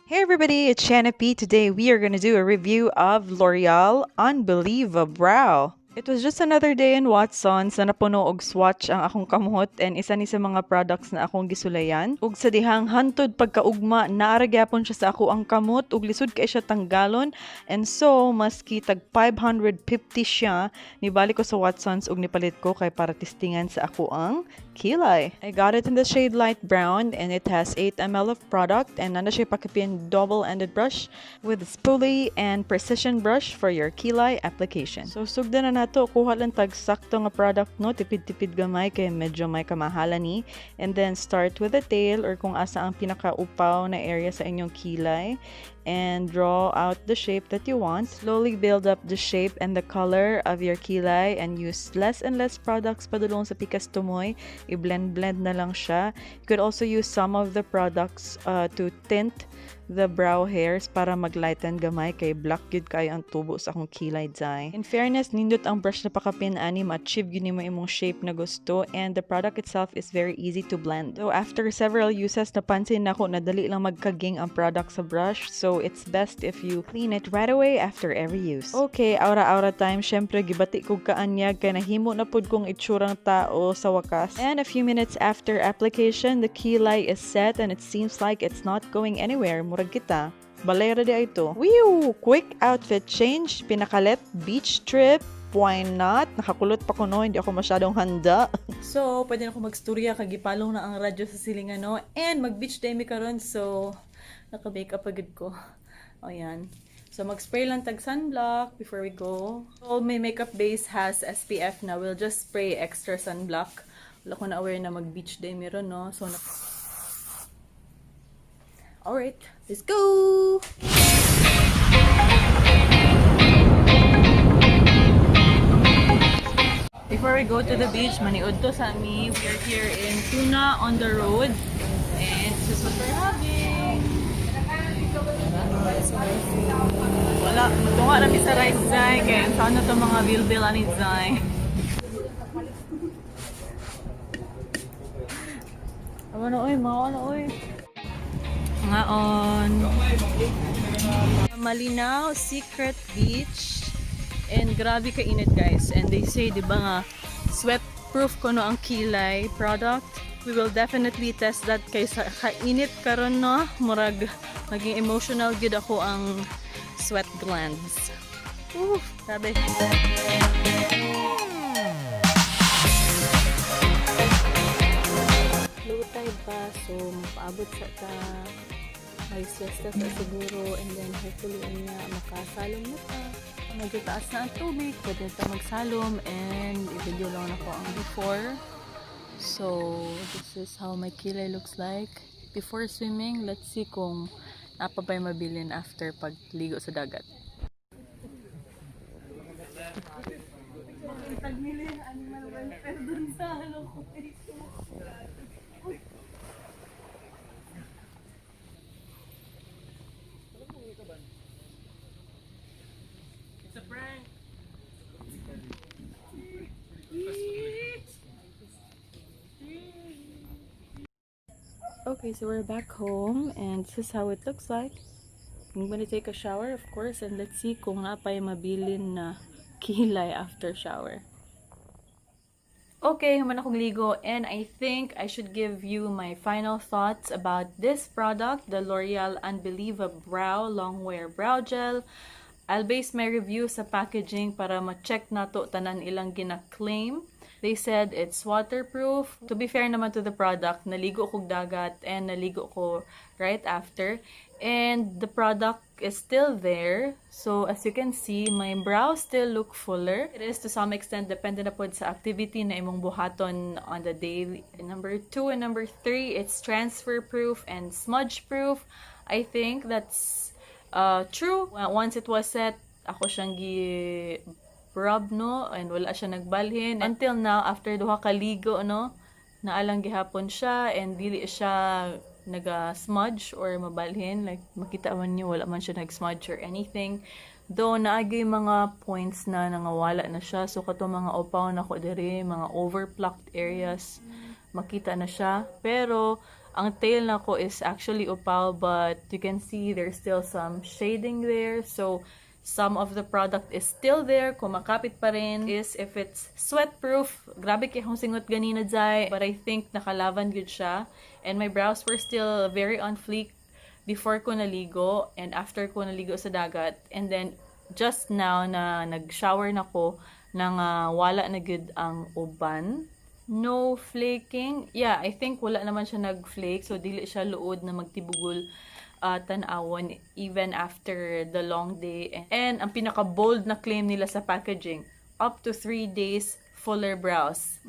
Hey everybody, it's Shanna P. Today we are going to do a review of L'Oreal Unbelievabrow. It was just another day in Watsons na napuno og swatch ang akong kamot and isa ni sa mga products na akong gisulayan. Ug sa dihang hantod pagkaugma, naa ra gyapon siya sa akoang kamot ug lisod kay siya tanggalon, and so maski tag 550 siya, nibalik ko sa Watsons ug nipalit ko kay para testingan sa akoang kilay. I got it in the shade light brown and it has 8 ml of product and naa na siya pakapin double-ended brush with spoolie and precision brush for your kilay application. So sugdan na nato, kuha lang tag sakto nga product, no, tipid-tipid gamay kay medyo may kamahalan ni, and then start with the tail or kung asa ang pinakaupaw na area sa inyong kilay and draw out the shape that you want. Slowly build up the shape and the color of your kilay and use less and less products padulong sa pikas tumoy. I-blend-blend na lang siya. You could also use some of the products to tint the brow hairs para maglighten gamay kay black gyud kayo ang tubo sa akong kilay dai. In fairness, nindot ang brush na pakapin ani, ma-achieve gyud nimo imong shape na gusto and the product itself is very easy to blend. So after several uses, napansin nako na dali lang magkaging ang product sa brush, so it's best if you clean it right away after every use. Okay, aura-aura time. Syempre, gibati kog kaanyag kay nahimo na pud kong itsurang tao sa wakas. And a few minutes after application, the kilay is set and it seems like it's not going anywhere. Murag kita. Balay ra diay to. Whew! Quick outfit change. Pinakalit beach trip. Why not? Nakakulot pa ko, no? Hindi ako masyadong handa. So, pwede na ako magstorya kay gipalong na ang radyo sa silingan, no? And mag-beach day mi karon, so naka-makeup agad ko. Ayan. So, mag-spray lang tag sunblock before we go. So, my makeup base has SPF na. We'll just spray extra sunblock. Wala ko na aware na mag-beach day mi ron, no? So, alright, let's go! Before we go to the beach, maniud to sa mi. We are here in Tuna on the Road. And this is what we're having. Wala, mutunga na mi sa rice zay. Kaya saan na to mga bilbil ani zay. Ano na oy, mga ano oy. Ngaon. Malinao Secret Beach. And grabe kainit, guys. And they say, di ba nga, sweat proof kuno ang kilay product. We will definitely test that kay sa kainit karon, no. Murag naging emotional gyud ako ang sweat glands. Ooh, grabe. Low tide pa, so mapaabot sa ta may siesta sa siguro and then hopefully unya makasalom na ta. Medyo taas na ang tubig, pwede na ta magsalom and i-video lang nako ang before. So, this is how my kilay looks like before swimming. Let's see kung naa pa ba'y mabilin after pagligo sa dagat. Animal welfare dun sa ano ko. It's a prank. Okay, so we're back home and this is how it looks like. I'm gonna take a shower, of course, and let's see kung naa pa'y mabilin na kilay after shower. Okay, human akong ligo and I think I should give you my final thoughts about this product, the L'Oreal Unbelievabrow Longwear Brow Gel. I'll base my review sa packaging para ma-check nato tanan ilang gina-claim. They said it's waterproof. To be fair naman to the product, naligo kog dagat and naligo ko right after. And the product is still there. So as you can see, my brows still look fuller. It is to some extent dependent na pod sa activity na imong buhaton on the day. Number 2 and number 3, it's transfer proof and smudge proof. I think that's true. Once it was set, ako siyang gi rub, no, and wala siya nagbalhin until now, after duha ka ligo, no, naa lang gihapon siya and dili siya naga smudge or mabalhin. Like makita man niyo, wala man siya nag-smudge or anything, though naa gyud mga points na nangawala na siya. So kato mga upaw nako diri, mga overplucked areas, makita na siya, pero Ang tail nako is actually upaw, but you can see there's still some shading there. So, some of the product is still there, kumakapit pa rin. Is if it's sweat-proof, grabe kay akong singot ganina, Zai. But I think nakalaban gud siya. And my brows were still very on fleek before ko naligo and after ko naligo sa dagat. And then, just now na nag-shower na ko, nang wala na gud ang uban. No flaking. Yeah, I think wala naman siya nag-flake. So, dili siya luod na magtibugol tan-awon even after the long day. And ang pinaka-bold na claim nila sa packaging, up to 3 days fuller brows.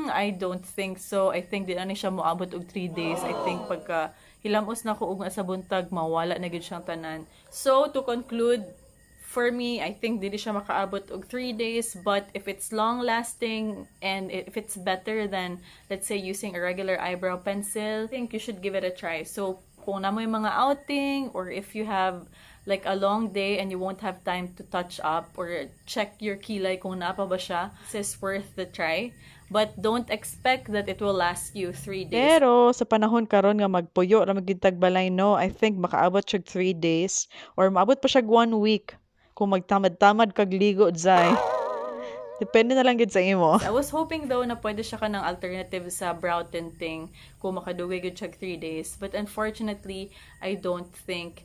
I don't think so. I think di na ni siya moabot og 3 days. I think pagka hilamos na ko ugma sa buntag, mawala na gid siyang tanan. So, to conclude, for me, I think dili siya makaabot og 3 days, but if it's long lasting and if it's better than, let's say, using a regular eyebrow pencil, I think you should give it a try. So, kung naa moy mga outing or if you have like a long day and you won't have time to touch up or check your kilay kung naa pa ba siya, this is worth the try. But don't expect that it will last you 3 days. Pero sa panahon karon nga magpuyo ra man gyud balay, no, I think makaabot siya 3 days or maabot pa siya 1 week kung magtamad-tamad kag ligo, Zai. Depende na lang gid sa imo. I was hoping though na pwede siya kanang alternative sa brow tinting kung makadugay gud siya 3 days. But unfortunately, I don't think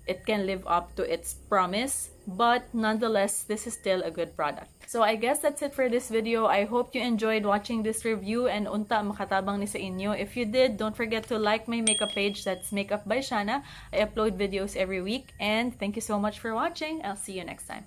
it can live up to its promise. But nonetheless, this is still a good product. So I guess that's it for this video. I hope you enjoyed watching this review and unta makatabang ni sa inyo. If you did, don't forget to like my makeup page. That's Makeup by Shana. I upload videos every week. And thank you so much for watching. I'll see you next time.